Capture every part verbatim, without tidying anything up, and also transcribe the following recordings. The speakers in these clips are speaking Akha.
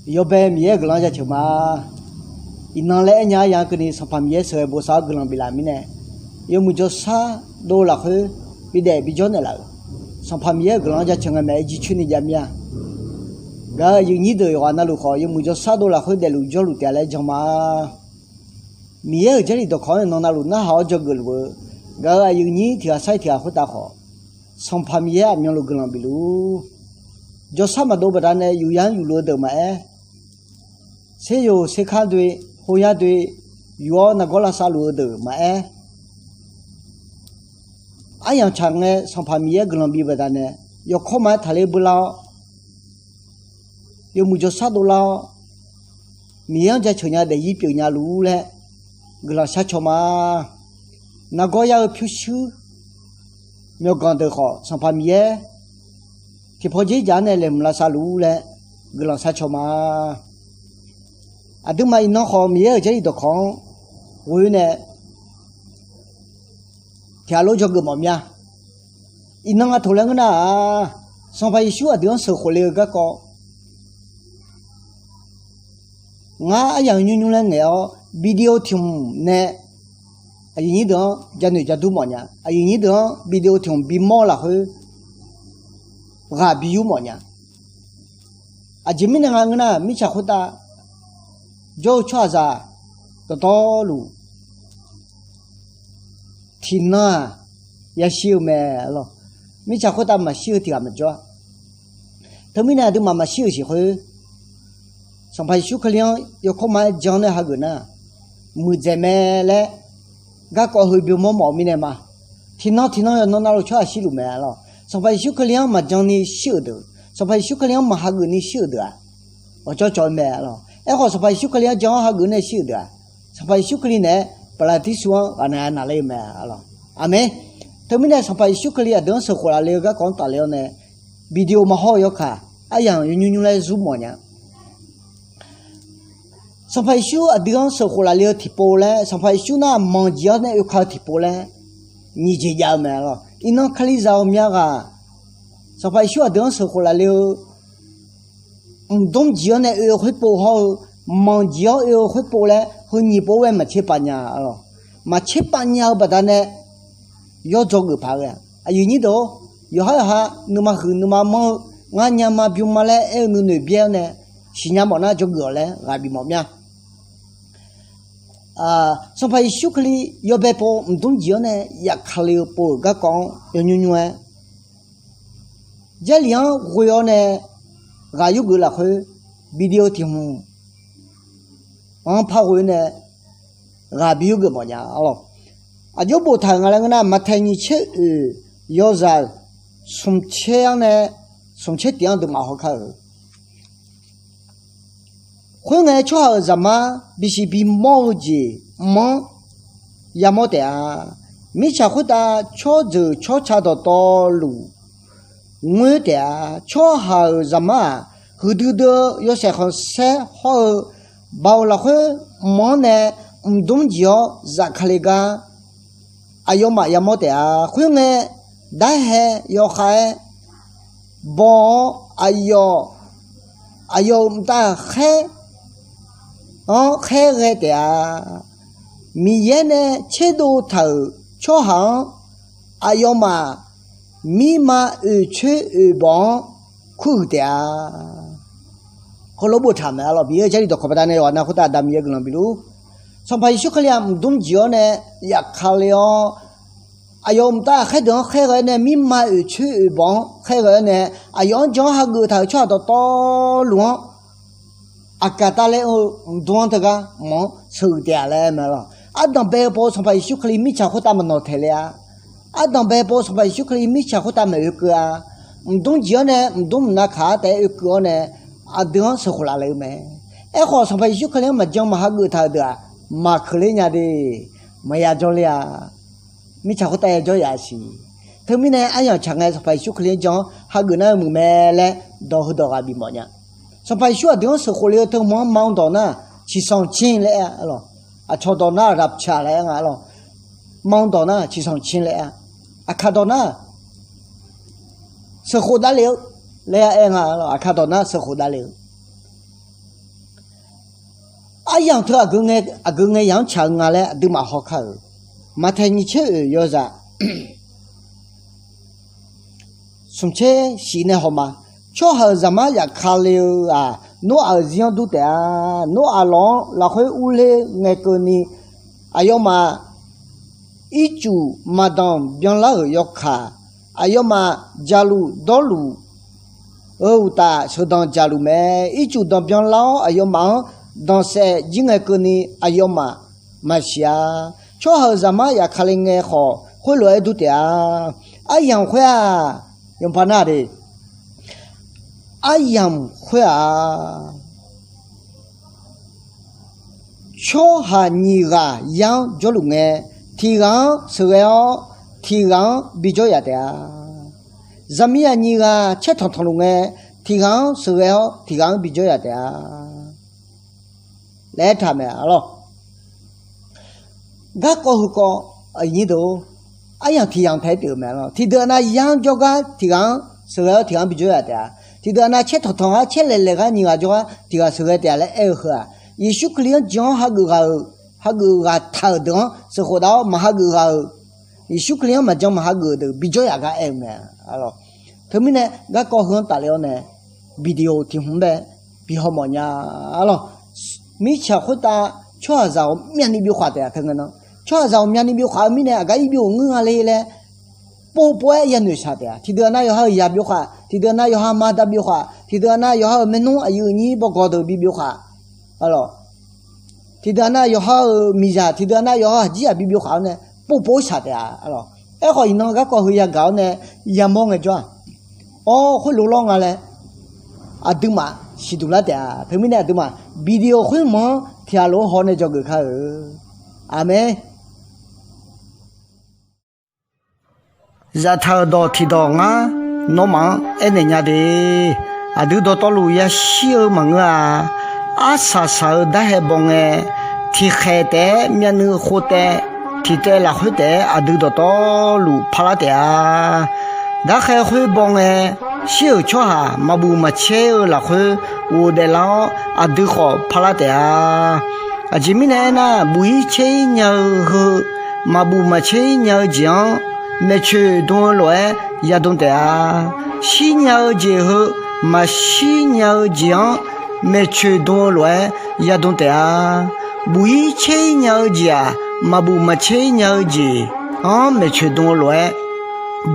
Yawbae Miqyaer-euq guiqlanq jaceuq ma. Iqnan laer aernya-a yaq keuvni Sanqpaq Miqyaer sheuqghae bosav-awr guiqlanq biflaf mirnae, yawmuiq jawrshar dov lafkhoer bidaef bijawr naeqlaf-euq Sanqpaq Miqyaer-euq guiqlanq jaceuq ngae maeq-aer jircoer ni jav mir-a. Gaq-euq aqyuif nyir deuq yawqghaq navluf khawf, yawmuiq jawrshar dov lafkhoer daefluf jawrluf taef-a laer jan ma. Miqyaer-euq Jarlif dawqkawq-anr iqnan navluf narhaq-awr dzawgeuf luf-eu, gaq-euq aqyuif nyir tiq ghaq sar-ir tiq ghaq khoertav khawf, Sanqpaq Miqyaer aqmyanluf guiqlanq bifluf-ur. Jawrshar maqdov baqdanae yufyar-anr yufluf-eu deuq maqaer, seryoq serkar doe, hoyar doe, yuf-awr nargawr lavsav luf-eu deuq maqaer, aryamq tsaq ngae Sanqpaq Miqyaer guiqlanq bif baqdanae, yawkawr ma-aer taqler beular-awr, yawmuiq jawrshar dovlar-awr, Miqyaer-anr jaceuq nya daefzir pyeufnya luf-ur laer guiqlanq shar caw ma. Nargawr yar-eu pyurshuir myawqganq deuq khawf, Sanqpaq Miqyaer tiqpaw dzer dzaq-anr nae laeqhmq lavsav luf-ur laer guiqlanq shar caw ma. Aqduimaf iqnan khawf Miqyaer-euq Jarlif dawqkawq-anr ghoe nae tiq ghaq lof dzawgeuf mawf mya. Iqnan aqtoeq laer ngeur nar-aq, Sanqpaq Yeqsur aqdui-anr sheuqkhof le-eu garkawv ngar aryamq nymr nymr laer ngaeq-awr, video tiq hmq nae aqyuif nyir deuq-anr janoeq jadur mawf nya. Aqyuif nyir deuq-anr video tiq hmq bimawr-eu lafkhoer ghaq biyur mawf nya. Aqjeq mirnae nga ngeur nar, mirtsaq khoertav jawr-eu tsawrhaqzaq dawqtawvluf tiqnan-aq yashir-eu mae lawq. Mirtsaq khoertav maqshir-eu tiq ghaq maqjawr-a. Teumirnae aqduimaf maqshir-euq siq khoer, Sanqpaq Yeqsur Kali-anr yawkawr ma-aer jan-awr nae hageuf nar, muiqdzaeq mae laer garkawv heu bymawr mawf-eu mirnae ma. Tiqnan tiqnan yawqnan navluf tsawrhaq shirluf mae lawq. Sanqpaq Yeqsur Kali-anr maqjan ni shir-euq deuq, Sanqpaq Yeqsur Kali-anr maqhageuf ni shir-euq deuq-aq, ghawqjawr cawv-eu mae lawq. Aerkhawf, Sanqpaq Yeqsur Kali-anr jan-awr hageuf nae shir-euq deuq-aq, Sanqpaq Yeqsur Kali naeq-aer Paqlaqtirsu-anr ghaqnaeq naqler-eu mae lawq. Aqmeq. Teumirnae Sanqpaq Yeqsur Kali aqdui-anr sheuqkhof laf le-eu garkawv-anr tafle-awr nae, video maqhaw-eu yawkaq aryamq yawnymr nymr laer zur mawf nya. Sanqpaq Yeqsur aqdui-anr sheuqkhof laf le-eu tiqpov laer, Sanqpaq Yeqsur nar manq jeq-awr nae oeka-eu tiqpov laer nyiq jeq jav-eu mae lawq. Iqnan Kalizaq ghawqmya ghaq Sanqpaq Yeqsur aqdui-anr sheuqkhof laf le-eu mqdmr jeq-awr nae oe-eu khoerpov hawr-eu, manq jeq-awr oe-eu khoerpov laer heu nyiq pov-aer maqtser pav nya lawq. Maqtser pav nya-eu baqdanae yawr dzawgeuf paq ghae-a. Aqyuif nyir deuq-or, yawqhar yawqha nuima huiq nuima manr-eu, ngar nya ma bym ma laer aer-eu nuinoeq byaer-awr nae siqnya mawf nar dzawgeuf-awq laer ghaq bif mawf mya. Sanqpaq Yeqsur Kali yawbae pov mqdmr jeq-awr nae yafkale-eu pov-euq garkawv-anr yawnymr nymr-aer, Jarlif-anr ghoe-awr nae ghaq yurgeuf lafkhoer, video tiq hmq-anr par ghoe nae ghaq bi yurgeuf mawf nya lawq. Aqjox boftaq-euq nga laer ngeur nar, Maqtaeq nyiq tser oeq yawzaq smq tser-anr nae smq tser tiq-anr aqduimaf hawkar-euq. Khoerngae, tsawrhaq-euq Zaqmar bisiq bimawr-eu jeq mq-anr yamawr taef-a. Mirtsaq khoertav tsawrjeuq tsawrca dawqtawvluf ngoer taef-a. Tsawrhaq-euq Zaqmar-aq, huiqdui dui-eu yawshaef khanqsaer hawr-eu baoq lafkhoer mq-anr nae mqdmr jeq-awr zafkale gar aqyawfmaf yamawr taef-a. Khoerngae, darhae yawkhav-aer baw-awr, aqyawf, aqyawf-euq mqtav khaer-anr khaerghae taef-a. Miqyaer nae tserdov taq-euq tsawrhaq-anr aqyawfmaf mirma oeqcoer oeqbawq-anr kurhuiq taef-a. Heulof boftaq mae-a lawq. Miqyaer-euq Jarlif dawqkawq baqdanae yawqghaq nav khoertav damir-aer guiqlanq bifluf-ur. Sanqpaq Yeqsur Kali-aq mqdmr jeq-awr nae yafkale-awr, aqyawf-euq mqtav khaerdeuq-anr khaerghae-awr nae mirma oeqcoer oeqbawq-anr khaerghae-awr nae, aqyawf-anr jan-awr hageuf taq-euq tsawrhaq dawqtawvluf-anr aqkaq tavlaer-eu mqdmr-anr teugar mq-anr sheuqhuiq taef-a laer aer mae lawq. Ardanq bae-eu pov Sanqpaq Yeqsur Kali mirtsaq khoertav maqnawq taeq le-a. Ardanq bae-eu pov Sanqpaq Yeqsur Kali mirtsaq khoertav maeq oekeuv-a. Mqdmr jeq-awr nae mqdmr mqnav kaq-anr taef-aer oekeuv-awr nae, aqdui-anr sheuqkhof laf le-eu mae. Aerkhawf, Sanqpaq Yeqsur Kali-anr maqjan maqhageuf taq-euq deuq-aq, maqkeuq ler nya de. Maqya jawr ler-a. Mirtsaq khoertav ya jawr yaf siq. Teumirnae aryamq tsaq ngae Sanqpaq Yeqsur Kali-anr jan-awr hageuf nar-eu muiq mae laer dawq heudawq ghaq bifmawf nya. Sanqpaq Yeqsur aqdui-anr sheuqkhof le-eu teu hmq-anr ma dawq nar, ciqsanq cir laer aer-a lawq. Aqcawq dawq nar, rapture laer aer nga lawq. Ma dawq nar, ciqsanq cir laer aer-a. Aqkaq dawq nar, sheuqkhof davle-eu laer aer nga lawq. Aqkaq dawq nar sheuqkhof davle-eu Aryamq teu aqgeu ngae yamq-anr tsaq-eu nga laer aqduimaf haw kar-euq. Maqtaeq nyiq tser oeq yawzaq smq tser shif nae hawma. Tsawrhaq-euq zaqmar yafkale-eu-aq, Noraq-euq zir-anr dur taef-a. Noraq lawq-anr lafkhoer urler ngae keuvni, aqyawfmaf ircuf maqdanq byanlar-euq yawkaq, aqyawfmaf jaqluf dawrluf-eu uqtaf sheuqdanq jaqluf mae. Ircuf danqbyan lar-awr, aqyawfmaf-anr danqsaef jir ngae keuvni, aqyawfmaf maqsiq-a. Tsawrhaq-euq zaqmar yafkale ngae khawf, khoerlof-aer dur taef-a. Aryamq khoer-aq, yawqpaq nar de, aryamq khoer-aq, tsawrhaq nyiq ghaq yar-anr jawrluf ngae, tiq ghaq-anr sheuqghae-awr, tiq ghaq-anr bijawr yaf taef-a. Zaqmiqzaq nyiq ghaq caer tanqtanq luf ngae, tiq ghaq-anr sheuqghae-awr, tiq ghaq-anr bijawr yaf taef-a laer aertaq mae lawq. Garkawv heukawv, aryamq tiq yamq taef-aer pyeuf-eu mae lawq. Tiqdeuq nav yar-anr jawrgar tiq ghaq-anr sheuqghae-awr tiq ghaq-anr bijawr yaf taef-a. Tiqdeuq nav caer tanqtanq-awr caer laeqlaeq gar nyiq ghaq jawrgar tiq ghaq sheuqghae taef-a laer aer-eu heu-aq, Yeqsur Kali-anr jan-awr hageuf ghaq-euq, hageuf ghaq taq-euq deuq-anr sheuqkhof dav-awr maqhageuf ghaq-euq, Yeqsur Kali-anr maqjan maqhageuf deuq bijawr yaf gar aer-eu mae. Teumirnae garkawv heu-anr tafle-awr nae, video tiq hmq bae bi hawmawf nya lawq. Mirtsaq khoertav tsawrhaqzaq ghawqmyani byov khaq taef-a. Teu ngae nan tsawrhaqzaq ghawqmyani byov khaq-eu mirnae aqgar ir byov-euq ngeur nga le laer, pov pov-aer yanoeq shaq taef-a. Tiqdeuq nav yawqha-euq yaq byov khaq, tiqdeuq nav yawqha maqda byov khaq, tiqdeuq nav yawqha-euq maernmr aqyuif aqnyir bawgawq deuq bi byov khaq, tiqdeuq nav yawqha-euq miqzaq, tiqdeuq nav yawqha-euq aqjir aqbi byov khaq-awr nae, pov pov-aer shaq taef-a. Aerkhawf iqnan garkawv heu yagaq-awr nae yamawr ngaejawr-aq, awr khoerlof lawr nga laer aqduimaf siqduq lar taef-a. Teumirnae aqduimaf video khoermawf-anr tiqghaq lof-aer haw nae dzawgeuf kar-eu. Aqmeq. Zaftaq-euq dawq tiqdawq ngar nawmaf-anr aernaeq nya de. Aqdui dawqtawvluf yashir-eu maqngeur-a. Arsaq saq-eu darhae baw ngae, tiqkhaeq taef-aer myavnuiv khov taev, tiq taev lafkhoer taef-aer aqdui dawqtawvluf parlar taef-a. Darkhae khoer baw ngae, shir-euq tsawrhaq maqbuf maqtser-eu lafkhoer ghofdaef lar-awr aqdui khawf parlar taef-a. Aqjeq mirnae aernar, buf-ir tser-ir nya-eu heu maqbuf maqtser-ir nya-eu jeq-anr maeqtsoeq dm-eu lof-aer yadm taef-a. Shir nya-eu jeq heu maqshir nya-eu jeq-anr maeqtsoeq dm-eu lof-aer yadm taef-a. Buf-ir tser-ir nya-eu jeq-aq, maqbuf maqtser-ir nya-eu jeq-anr maeqtsoeq dm-eu lof-aer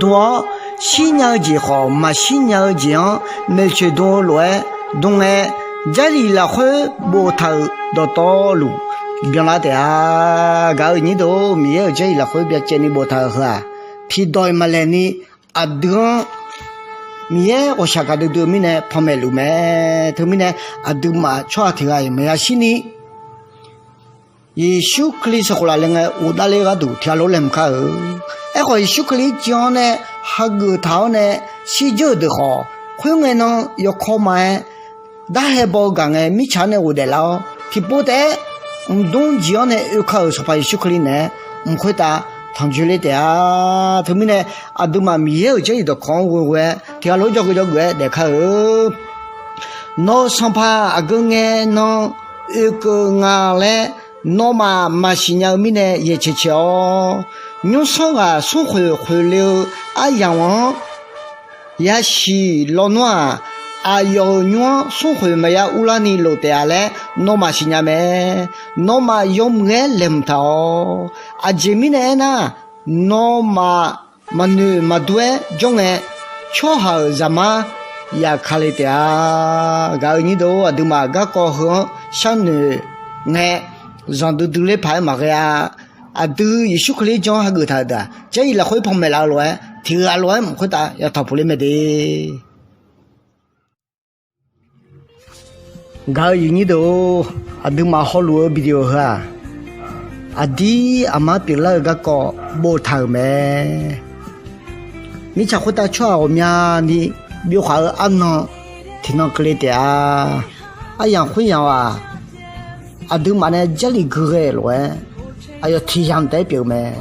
dm-awr, shir nya-eu jeq khawf maqshir nya-eu jeq-anr maeqtsoeq dm-eu lof-aer dm ngae, Jarlif lafkhoer boftaq-euq dawqtawvluf byanlar taef-a. Gaq-euq nyir deuq-or, Miqyaer-euq Jarlif lafkhoer byacaevni boftaq-euq heu-aq, tiqdawq-iq maqlaeq ni aqdui-anr Miqyaer ghawqshaq gaqdui dui-eu mirnae panmaeq luf mae. Teumirnae aqduimaf tsawrhaq tiq ghaq-iq maqya shirni Yeqsur Kali sanqkhof lafle ngae ghofdav ler gharduq tiq ghaq lof laeqhmq kar-eu. Aerkhawf Yeqsur Kali-anr jan-awr nae hageuf taq-awr nae shirdzeur-euq deuq khawf, khoerngae nan yawkawr ma-aer darhae baw-eu gaq ngae mirtsaq-anr nae ghofdaef lar-awr, tiqpov taef-aer mqdmr jeq-anr nae oekar-euq Sanqpaq Yeqsur Kali naeq-aer mq khoertav tanqjoe ler taef-a. Teumirnae aqduimaf Miqyaer-euq Jarlif dawqkawq-anr ghoeghoe-aer tiq ghaq lof-aer dzawgeuf dzawgeuf-aer daef kar-eu. Nawq-euq Sanqpaq aqgeu ngae nan oekeuv nga laer nawmaf maqsiq nya-eu mirnae yaeq caeq caeq-awr, nymrsanr ghaq smrkhoeq khoeq le-eu aryamq-anr yasiq lawnmr-aq, aqyawf-euq nymr-anr smrkhoeq maqya urlarni lof taef-a laer nawmaf siqnya mae. Nawmaf yawmuiq-aer laeqhmq taq-awq. Aqjeq mirnae aernar, nawmaf maqnoeq maqdur-aer jawr ngae, tsawrhaq-euq zaqmar yaf kale taef-a. Gaq-euq nyir deuq-or, aqduimaf garkawv heu-anr sharnoeq ngae, zanqdui dui ler paq-aer maqghae-a. Aqdui Yeqsur Kali-anr jan hageuf taq-euq deuq-aq, Jarlif lafkhoer panmaeq laf-eu lof-aer tiq ghaq lof-aer mq khoertav yatanq puq ler mae de. Gaq-euq aqyuif nyir deuq-or, aqduimaf hawluf-eu video heu-aq, aqdir aqmar pyeuflar-eu garkawv boftaq-euq mae. Mirtsaq khoertav tsawrhaq ghawqmyani byovkhaq-eu arnan tiqnan keuvle taef-a. Aryamq khoeryamq-aq, aqduimaf nae Jarlif gui ghae lof-aer aqyawf tiq yamq taef-aer pyeuf-eu mae.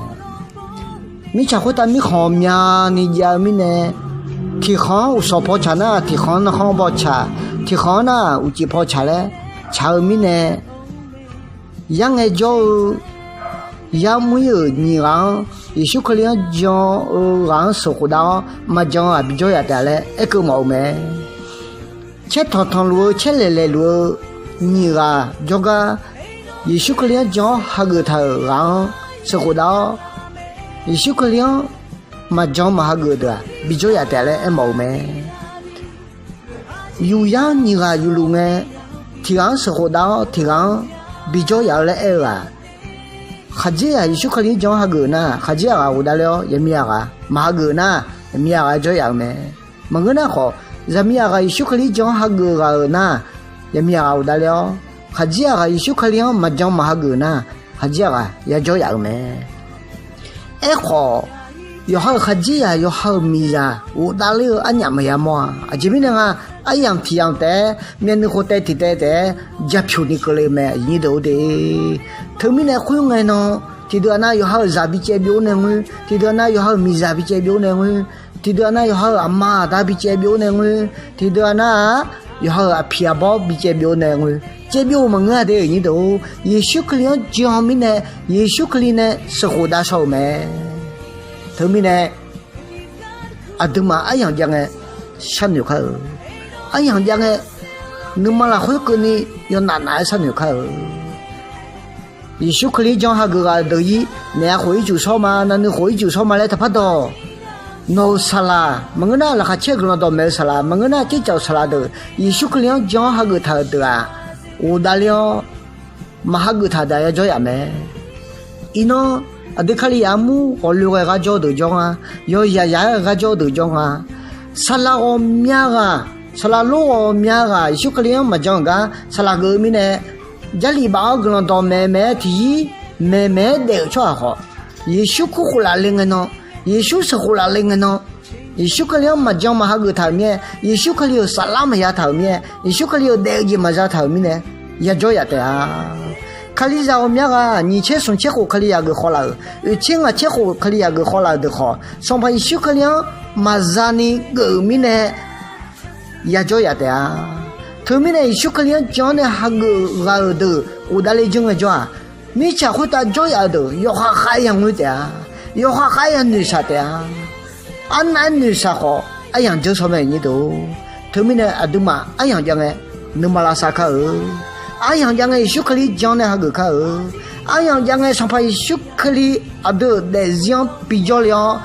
Mirtsaq khoertav mirkhanq myani jav-eu mirnae, tiqkhanq-anr uqshawq paw tsaq nar, tiqkhanq-anr narkhanr paw tsaq, tiqkhanq-anr nar uqcif paw tsaq laer tsaq-eu mirnae, Yar ngaejawr-eu yar mr-ir-euq nyiq ghaq-anr, Yeqsur Kali-anr jan-eu ghaq-anr sheuqkhof dav-awr, maqjan-eu ghaq bijawr yaf taef-a laer aerkeuv mawf-eu mae. Caer tanqtanq luf-eu, caer laeqlaeq luf-eu nyiq ghaq jawrgar, Yeqsur Kali-anr jan-awr hageuf taq-euq ghaq-anr sheuqkhof dav-awr, Yeqsur Kali-anr maqjan maqhageuf deuq-aq, bijawr yaf taef laer aermawf-eu mae. Yuf yar-anr nyiq ghaq yufluf ngae, tiq ghaq-anr sheuqkhof dav-awr, tiq ghaq-anr bijawr yaf-eu laer aer-eu-aq, khaqdzerzaq Yeqsur Kali-anr jan-awr hageuf nar, khaqdzerzaq ghaq ghofdav ler-awr, yaqmiqzaq ghaq maqhageuf nar, yaqmiqzaq ghaq jawr yaf-eu mae. Maqngeur nar khawf, zaqmiqzaq ghaq Yeqsur Kali-anr jan-awr hageuf ghaq-euq nar, yaqmiqzaq ghaq ghofdav ler-awr, khaqdzerzaq ghaq Yeqsur Kali-anr maqjan maqhageuf nar, khaqdzerzaq ghaq yajawr yaf-eu mae. Aerkhawf, yawqha-euq khaqdzerzaq yawqha-euq miqzaq ghofdav ler-eu arnyaf maqya mawr-a. Aqjeq mirnae nga, aryamq tiq yamq taef-aer, myavnuiv khof taev tiq taev taef-aer, japyuq ni keuvle mae, aqyuif aqnyir deuq-or de. Teumirnae khoerngae nan, tiqdeuq-aq nar yawqha-euq zaq bicaev byov-awr nae ngoer, tiqdeuq-aq nar yawqha-euq miqzaq bicaev byov-awr nae ngoer, tiqdeuq-aq nar yawqha-euq aqma aqda bicaev byov-awr nae ngoer, tiqdeuq-aq nar-aq, yawqha-euq aqpiq aqbawr bicaev byov-awr nae ngoer, caev byov-eu maqngeur-a de, aqyuif aqnyir deuq-or. Yeqsur Kali-anr jan-eu mirnae, Yeqsur Kali nae sheuqkhof dav shaw-euq mae. Teumirnae, aqduimaf aryamq jav ngae sharnoeq kar-eu. Aryamq jav ngae, nuima lafkhoer keuvni yawnaf naf-aer sharnoeq kar-eu. Yeqsur Kali jan hageuf ghaq deuq-ir, naeq-a khof ircuf shawr ma, navnuiv khof ircuf shawr ma laer taqpar dawq. Nawq-euq saqlaq maqngeur nar, laqkhaq caer-eu guiqlanq dawqmaeq-eu saqlaq maqngeur nar, tsercaf-euq saqlaq deuq Yeqsur Kali-anr jan-awr hageuf taq-euq deuq-aq, ghofdav ler-awr, maq hageuf taq deuq-aq yajawr yaf mae. Iqnan, aqdui Kalizaq armur ghawqloe ghae gharjawr deuq jawr nga, yawzaq yaq-aer ghae gharjawr deuq jawr nga. Saqlaq ghawqmya ghaq, saqlaq lor ghawqmya ghaq Yeqsur Kali-anr maqjan-euq gar saqlaq geuf-eu mirnae, Jarlif baf-awr guiqlanq dawqmaeq maeq-aer tiqyir maeqmaeq-aer daef-euq tsawrhaq khawf, Yeqsur kurkhof lafle ngae nan, Yeqsur sheuqkhof lafle ngae nan, Yeqsur Kali-anr maqjan maq hageuf taq-euq mir-aer, Yeqsur Kali-euq saflar maqya taq-euq mir-aer, Yeqsur Kali-euq daef-eu jeq maqza taq-euq mirnae, yajawr yaf taef-a. Kalizaq ghawqmya ghaq nyiq tser smq tser khof Kalizaq geuf khawv laf-euq, oeq tser ngaq tser khof Kalizaq geuf khawv laf-euq deuq khawf, Sanqpaq Yeqsur Kali-anr maqza ni geuf-euq mirnae, yajawr yaf taef-a. Teumirnae Yeqsur Kali-anr jan-awr nae hageuf ghaq-euq deuq ghofdav le janr ngaejawr-aq, mirtsaq khoertav jawr yaf-euq deuq yawqha khav-aer yangoer taef-a. Yawqha khav-aer yanoeqshaq taef-a. Arnav-aer noeqshaq khawf, aryamq dzeur shaw mae, aqnyir deuq-or. Teumirnae aqduimaf aryamq jav ngae, nuima lavsav kar-eu. Aryamq jav ngae Yeqsur Kali jan nae hageuf kar-eu. Aryamq jav ngae Sanqpaq Yeqsur Kali aqdui-euq daefzir-anr bijawr le-awr,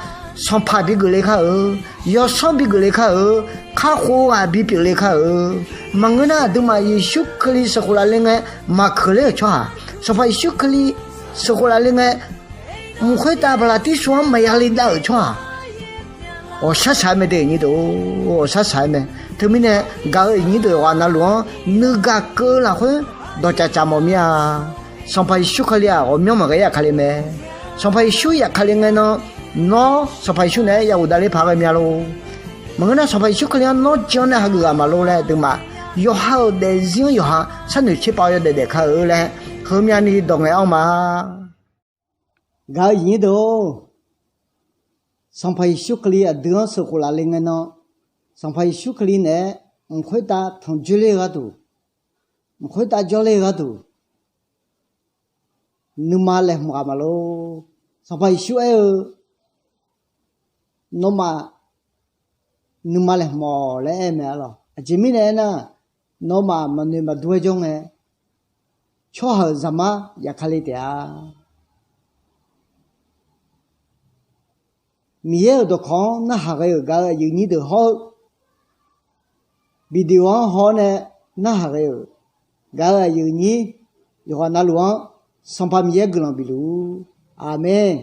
sanqpaq bigeuf le kar-eu. Yawsanr bigeuf le kar-eu. Kakhof-eu ghaq bipyeuf le kar-eu. Maqngeur nar aqduimaf Yeqsur Kali sheuqkhof lafle ngae, maqkeuq ler-euq tsawrhaq, Sanqpaq Yeqsur Kali sheuqkhof lafle ngae, mq khoertav baqlaqtirsuv-anr maqya le dav-euq tsawrhaq, ghawqshar shaq-aer mae de, aqnyir deuq-or, ghawqshar shaq-aer mae. Teumirnae, gaq-euq aqnyir deuq yawqghaq navluf-anr nuigaq keuv-eu lafkhoer dawqcaf caf mawf mir-a. Sanqpaq Yeqsur Kali-aq ghawqmyanr maqghae yafkale mae. Sanqpaq Yeqsur yafkale ngae nan, nawr Sanqpaq Yeqsur naeq-aer ya ghofdav ler paq ghae mya lor. Maqngeur nar Sanqpaq Yeqsur Kali-anr nawr jan nae hageuf ghaq maqlor laer aqduimaf yawqha-euq daefzir-anr yawqha sharnoeq tser pav-awr yawdaef daef kar-eu laer heumyani dawq ngaeq-awr ma. Gaq-euq aqnyir deuq-or, Sanqpaq Yeqsur Kali aqdui-anr sheuqkhof lafle ngae nan, Sanqpaq Yeqsur Kali naeq-aer mq khoertav tanqjoer ler-eu gharduq, mq khoertav jawrler-eu gharduq, nuima laeqhmq ghaq maqlor. Sanqpaq Yeqsur aer-eu, nawmaf nuima laeqhmq-awq laer aer mae arlawq. Aqjeq mirnae aernar, nawmaf maqnoeq maqdur-aer jawr ngae, tsawrhaq-euq zaqmar yafkale taef-a. Miqyaer-euq dawqkawq-anr narhaq ghae-euq gaq-euq aqyuif nyir deuq hawr-eu, video-anr haw-awr nae narhaq ghae-euq gaq-euq aqyuif nyir yawqghaq navluf-anr Sanqpaq Miqyaer guiqlanq bifluf-ur. Aqmeq.